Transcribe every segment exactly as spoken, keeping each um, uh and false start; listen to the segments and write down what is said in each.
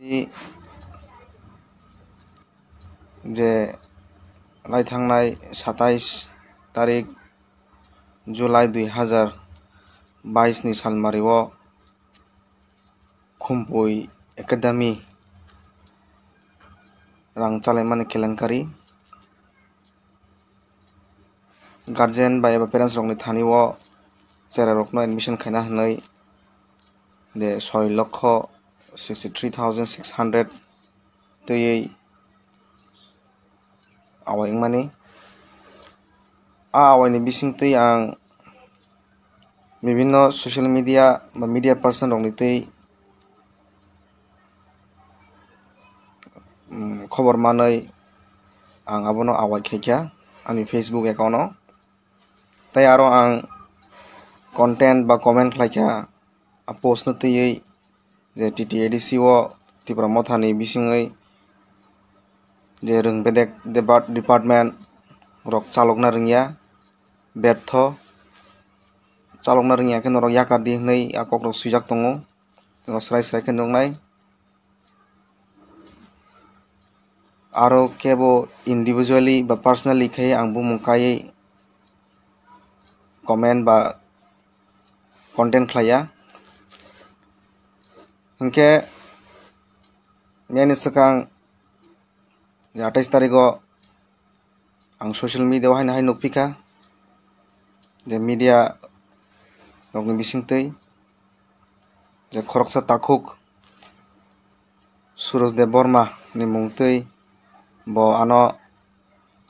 je lai thangnai satais tarik July dui hazar bais ni salmari o Khumpui Academy rang chalaimani kelenkari. Guardian bai eba parents rokni thani o cherai rokno admission khaina hwnwi de soi lokho sixty three thousand six hundred twiwi awai wngmani. A awaini bisingtwi ang bibinno social media ba media person rokni twi, mm, khobor manwi ang abono awai khaikha ani Facebook account o. Tei aro ang content ba comment khlaikha a post no twiwi je T T A D C o Tipra Motha ni bisingwi je rwng bedek depart-, department rok chalokna rwngya, betho chalokna rwngya khe norok yakar di hwnwi a kok rok swijak tongo, norok srai srai khe nuknai. Aro kebo individually ba personally khe ang bumung kaiwi comment ba content khlaiya. Hinkhe miyani swkang je atais tarigo ang social media o haino hai nukphikha je media rokni bisingtwi je khoroksa takhuk Suraj Debbarma ni mungtwi bo ano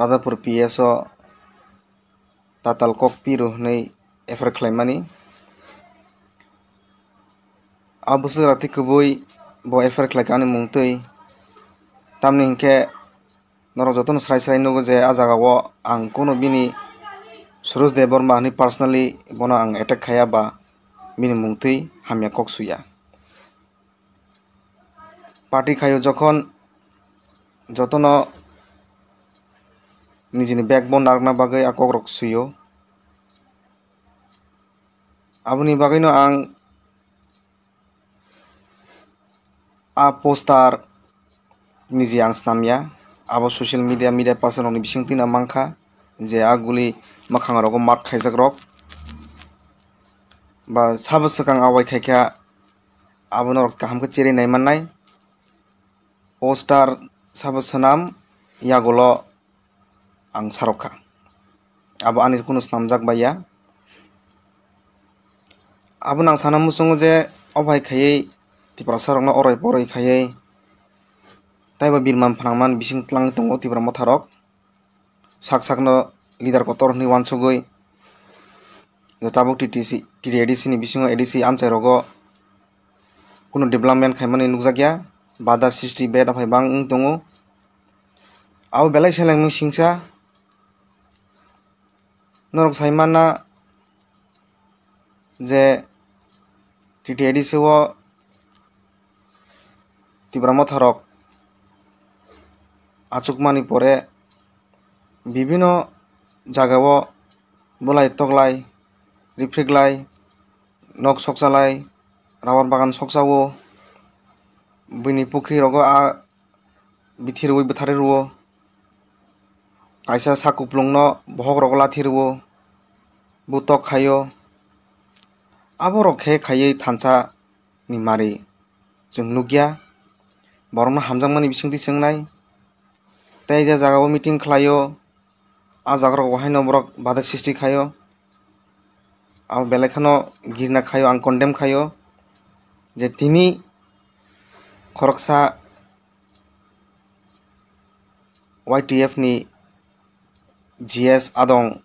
Radhapur P S o tatal kok piru hwnwi F I R khlaimani. A bwswk rati kwbui bo F I R khlaikha ani mungtwi. Tamni hinkhe norok jotono srai srai nugo je a jagao ang kunu bini Suraj Debbarma hwnwi personally bono ang attack khaiya ba bini mungtwi hamya kok suya. Party khaio jokhon jotono nijini backbone narwkna bagwi a kokrok suio. Aboni bagwino ang a poster niji ang snamya. Abo social media, media person rokni bisingtwi no mankha je a guli mwkhang rogo mat khaijak rok ba sabo swkang awai khaikha. Abono rok kaham khe cherwi nai mannai. Poster sabo swnam yagulo ang sarokha. Abo ani kunu swnamjak bai ya. Abono ang sana muchungo je o bai khaiwi Tiprasa rokno oroi poroi khaiwi taibo birman phnangman bising twlang tongo Tipra Motha rok. Sak sakno leader kotor hwnwi uansugwi tabuk T T C, T T A D C ni bisingo A D C amchai rogo kunu development khaimani nukjakya, bada sixty bed aphai bang wng tongo. Abo belai seleng wng singsa norok sai manna je T T A D C o Tipra Motha rok achukmani pore bibino jagao bolai toklai, riphiklai, nok sokchalai, rubber bagan sokchao, buini pukhri rogo a bithi rwui bwtharwi rwo. Kaisa sak kuplungno bokhok rok lathi rwo, butok khaio. Aborok khe khaiwi thansa ni mari chwng nukya. Borokno hamjakmani bisingtwi chwngnai. Tei je jagao meeting khlaio, a jaga rok haino borok bada srishti khaio. Abo belai kheno girna khaio, ang condemn khaio je tini khoroksa Y T F ni G S adong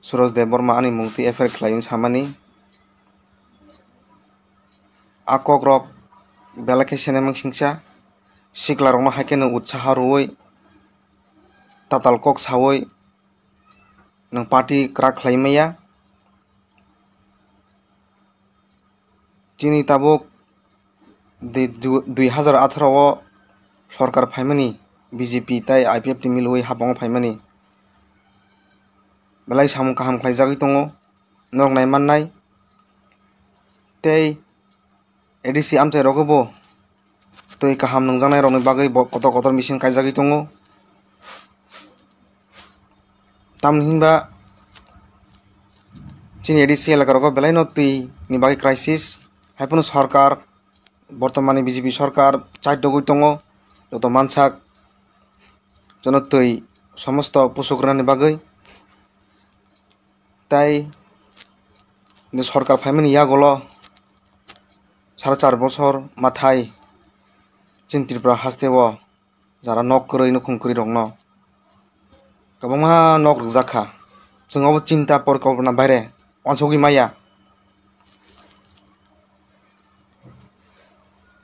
Suraj Debbarma ani mungtwi F I R khlaiwi samani. A kokrok belai khe senemang singsa siklarokno hai kheno utsaha rwui tatal kok saui nwng party kwrak khlai maya. Chini tabuk dui, dui hazar atharo o sorkar phaimani B J P tai I P F T milwi haphango phaimani belai samung kaham khlaijagwi tongo, norok nai mannai. Tei A D C amchai rogo bo twi kaham nungjaknairokni bagwi bo kotor kotor machine kaijagwi tongo. Tamni hinba chini A D C elaka rogo belaino twi ni bagwi crisis, haiphano sorkar, bortomani B J P sorkar chaitogwi tongo, joto mansak jono twi somosto pusuk rwnani bagwi. Tai sorkar phaimani yagulo sare char bosor mathai chini Tripura hasteo jara nok kwrwi nukhung kwrwi rokno kwbangma nok rwjak kha. Chwng obo chinta porikolpona baire uansugwi maya.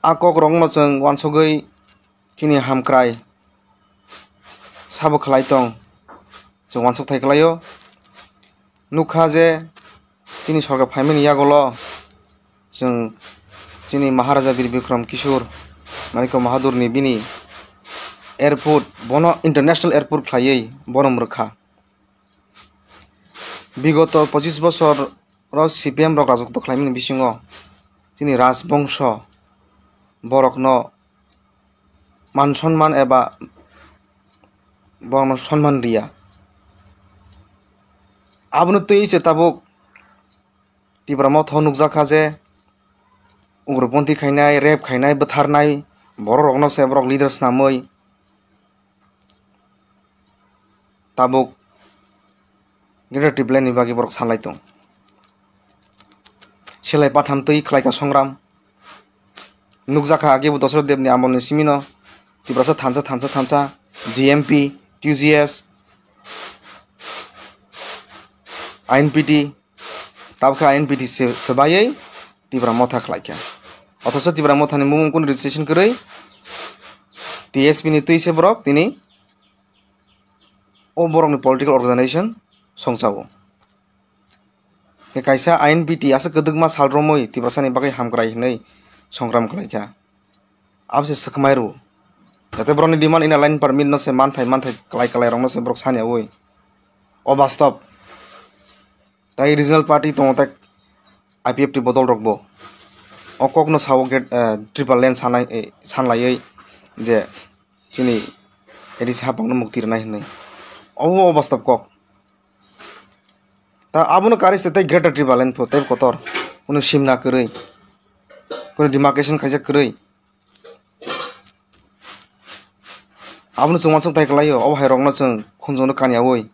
A kok rokno chwng uansugwi chini hamkrai sabo khlai tong, chwng uansuk thai khlaio. Nukha je chini sorkar phaimani yagulo chwng chini Maharaja Bir Bikram Kishore Manikya Bahadurni bini airport, bono international airport khlaiwi borom rwkha. Bigoto pochis bosor o C P M rok rajotw khlaimani bisingo chini rajbongso borokno man sonman eba borokno sonman riya. Abono twi se tabuk Tipra Motha o nukjak kha je ugroponthi khainai, rape khainai, bwtharnai borok rokno se borok leader swnamwi tabuk Greater Tipraland ni bagwi borok salai tong. Selai patham twi khlai kha songram. Nukjakha age bo Dosrot Debni amolni simino Tiprasa thansa, thansa, thansa, G M P, T U G S, I N P T, tabukhe I N P T se-, swbaiwi Tipra Motha khlaikha. Othocho Tipra Mothani mung kunu registration kwrwi, T S P ni twi se borok tini o borokni political organization songchao. Tei kaisa I N P T aswk kwdwkma sal romwi Tiprasani bagwi hamkrai hwnwi songram khlaikha. Abo se swkmai rw. Jate borokni demand ina line permit no se manthai manthai kwlai kwlai rokno se borok sani yawi. O bastop. Tai regional party tongo tai I P F T bodol rokbo. O kokno sao get, eh, Tipraland sanai, eh, sanlaiwi je chini A D C hapangno mukti rwnai hwnwi. Obo o bastop kok. Ta abono kari se tei Greater Tipraland pho tei kotor. Kunu simna kwrwi. Kunu demarcation khaijak kwrwi. Abono chwng uansuk thai kwlaio, obo hai rokno chwng khunjwngno kaniyawi.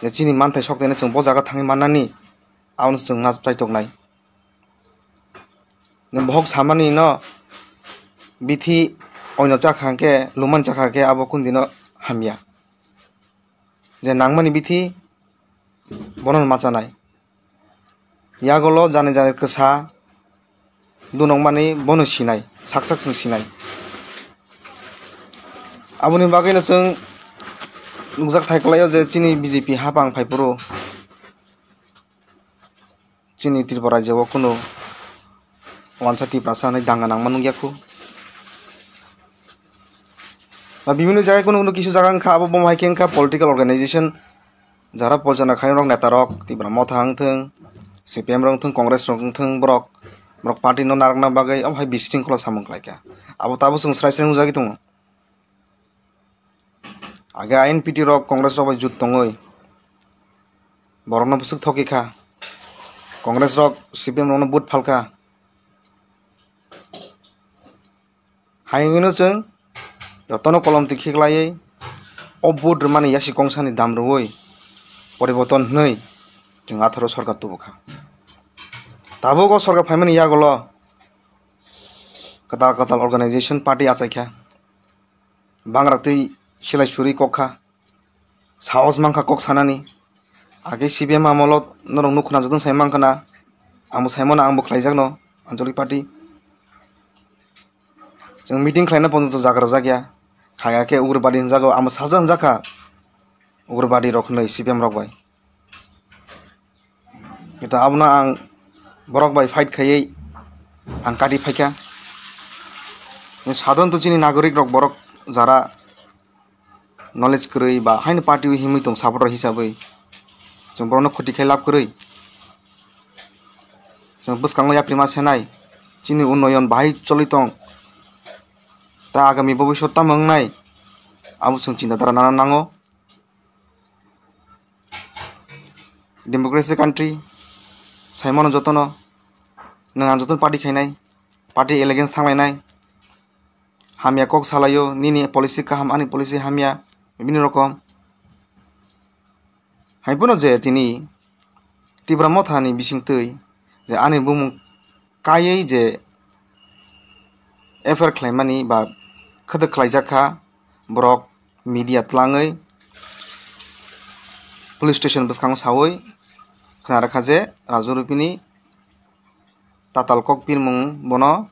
Je chini manthai soktaino chwng bo jaga thangwi mannani, abono chwng ma chaitoknai. Bohok samani no bithi oino chakha hwnkhe, lumani chakha hwnkhe abo kundino hamya. Je nangmani bithi bono ma chanai. Yagolo jani jani kwsa dunokmani bono sinai, sak sak chwng sinai. Aboni bagwino chwng nukjak thai kwlaio je chini B J P hapang phaiphuru chini Tripura rajyo o kunu wansa Tiprasa hwnwi danga nangma nukya khu. Ba bibinno jaga kunu kunu kisu jaga wngkha, abo bomo hai khe wngkha political organization, jara polchana khainai rok neta rok, Tipra Motha wngthwng, C P M rok wngthwng, Congress rok wngthwng, borok, borok party no narwkna bagwi omo hai bisringkhola samung khlaikha. Abo tabuk chwng srai srai nukjagwi tongo. Age I N P T rok Congress rok bai jut tongwi borokno bwswk thokikha. Congress rok C P M rokno vote phalkha. Hai wngwino chwng jotono kolom twi khiklaiwi o vote rwmani yasi kongsani dam rwui poriborton hwnwi chwng atharo sorkar tubukha. Tabuk o sorkar phaimani yagulo kwtal kwtal organization party achaikha. Bangra twi silai suri kok kha. Sahos mankha kok sanani. Age C P M amolo norok nuk khna joto sai mankha na. Ang bo saimano, ang bo khlaijakno Anchalik party. Chwng meeting khlaina porjonto jaga rwjak ya. Khaya khe Ugrabadi hwnjago, ang bo sajak hwnjakha Ugrabadi rok hwnwi C P M rok bai. Kito abono ang borok bai fight khaiwi ang kati phaikha. Sadharanto chini nagorik rok borok jara knowledge kwrwi ba haino party o himwi tong supporter hisabwi chwng borokno khoti khai lab kwrwi. Chwng bwskango yapri ma senai chini unnoyon bahai choli tong. Ta agami bobiswt tamo wngnai, abo chwng chinta dhara nana nango. Democracy country, saimano jotono, nwng ang jotono party khainai, party allegiance thanglainai, hamya kok salaio, nini policy kaham, ani policy hamya, bibini rokom. Hai phano je tini Tipra Motha ni bisingtwi je ani bumung kaiwi je F I R khlaimani ba khwdwk khlaijak kha, borok media tlangwi police station bwskango sawi khna rwkha je Raju Rupini tatal kok pirmung bono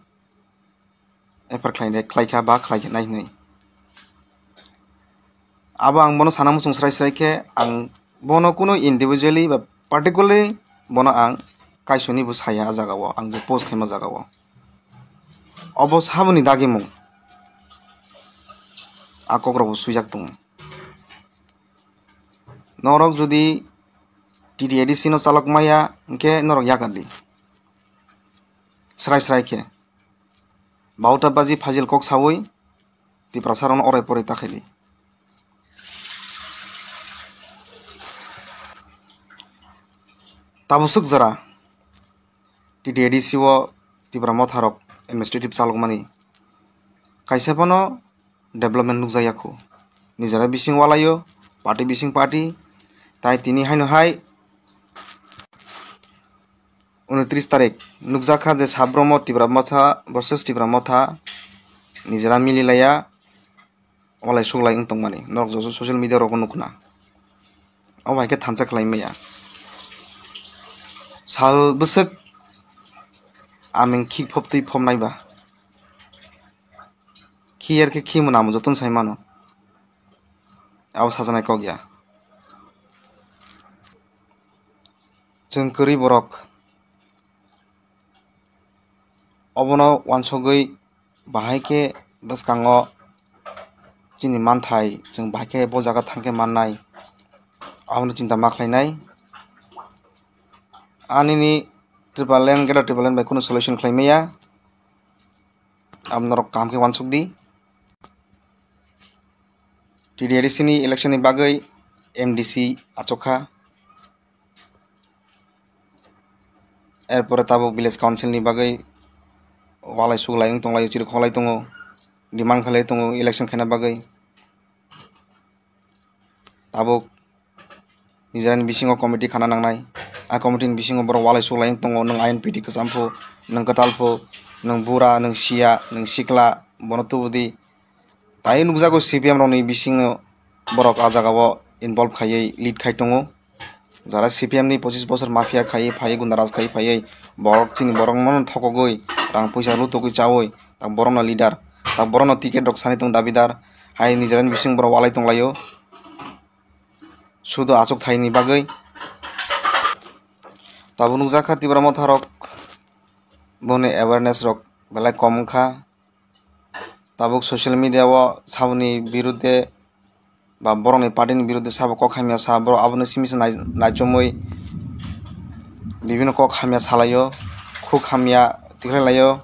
F I R khlai, khlaikha ba khlainai hwnwi. Abo ang bono sana muchung srai srai khe ang bono kuno individually ba particularly bono ang kaisoni bo saya a jaga o, ang je post khaima jaga o. Obo saboni dagimung a kokrok bo swijak tongo. Norok jodi T T A D C no chalok maya hwnkhe norok yakardi. Srai srai khe. Bauta baji phajil kok sawi Tiprasa rokno orai porai ta khaidi. Tabuk swk jora T T A D C o Tipra Motha rok administrative chalokmani kaisa phano development nukjakya khu. Nijera bising walaio, party bising party, tai tini haino hai unitris tarik nukjakha je Sabromo Tipra Motha versus Tipra Motha nijera mililaiya, walai suglai wng tongmani norok joto social media rogo nukna. Obo hai khe thansa khlai maya. Sal bwswk aming khik phop twi phop naiba. Khi yer khe khi mwnamo jotono sai mano. Abo sajaknai kok ya. Chwng kwrwi borok obono wansugwi bahai khe bwskango chini manthai chwng bahai khe bo jaga thang khe mannai, abono chinta ma khlainai. Anini Tipraland, Greater Tipraland bai kunu solution khlai maya. Abo norok kaham khe wansuk di. T D A D C ni election ni bagwi M D C achuk kha. Erpore tabuk village council ni bagwi walai suglai wng tonglaio, chiri khoklai tongo, demand khlai tongo election khaina bagwi. Tabuk nijani bisingo committee khana nangnai. A committee ni bisingo borok walai suglai wng tongo, nwng I N P T kwcham pho, nwng kwtal pho, nwng bura, nwng siya, nwng sikla, bono tubudi. Tai nukjago C P M rokni bisingo borok a jagao involve khaiwi lead khai tongo. Jara C P M ni pochis bosor mafia khaiwi phaiwi, gunda raj khaiwi phaiwi, borok chini borokno thokogwi, rang puisa lutugwi chawi, tak borokno leader, tak borokno ticket rok sani tong dabidar, hai nijera ni bising borok walai tonglaio. Sudo achuk thaini bagwi. Tabuk nukjakha Tipra Motha rok boni awareness rok belai kom wngkha. Tabuk social media o saboni birudde ba borokni party ni birudde sabo kok hamya sa, borok abono simi se nai-, naichomwi bibino kok hamya salaio, khuk hamya tikhlai laio.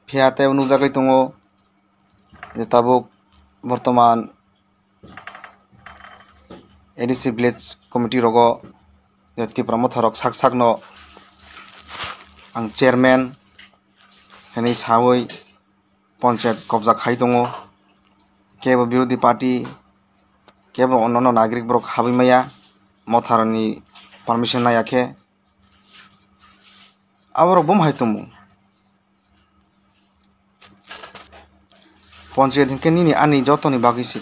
Phiya tei nukjagwi tongo je tabuk bortoman A D C village committee rogo je Tipra Motha rok sak sakno ang chairman hwnwi sawi ponchayat kobja khai tongo. Kebo birodhi party, kebo onnono nagrik borok habwi maya, Motha rokni permission naiya khe. Aborok bo hai tongmung. Ponchayat hinkhe nini ani jotoni bagwi se.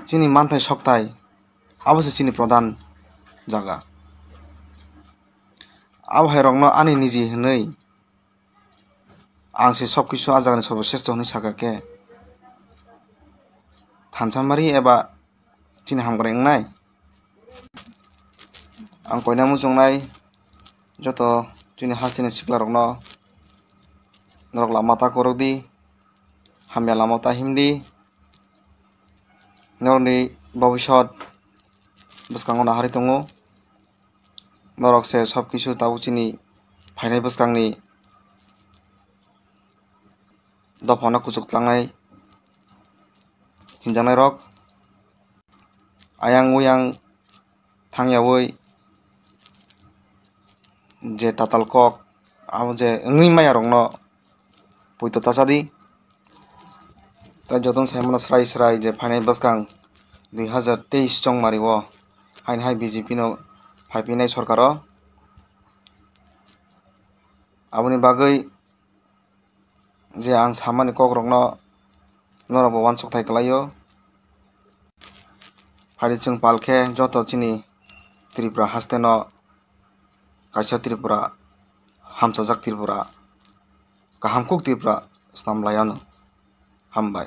Chini manthai sokthai, abo se chini pradhan jaga. Abo hai rokno ani niji hinwi ang se sob kisu a jagani sobo sresto hinwi saka khe thansa mari eba chini hamkrai wngnai. Ang koina muchungnai joto chini hasteni sikla rokno norok lama ta kwrwk di, hamya lama ta him di, norokni bobisot bwskango naharwi tongo. Norok se sob kisu tabuk chini phainai bwskangni dophano kuchuk tlangnai hinjaknairok ayang uyang thangyawi je tatal kok abo je wngwi mayarokno poito tachadi. Tai jotono saimano srai srai je phainai bwskang dui hazar teis chongmari o haino hai B J P no phaiphinai sorkaro. Aboni bagwi je ang samani kokrokno norokbo uansukthai kwlaio. Phari chwng pal khe joto chini Tripura hasteno kaisa Tripura, hamchajak Tripura, kaham kuk Tripura snam lai anw. Hambai.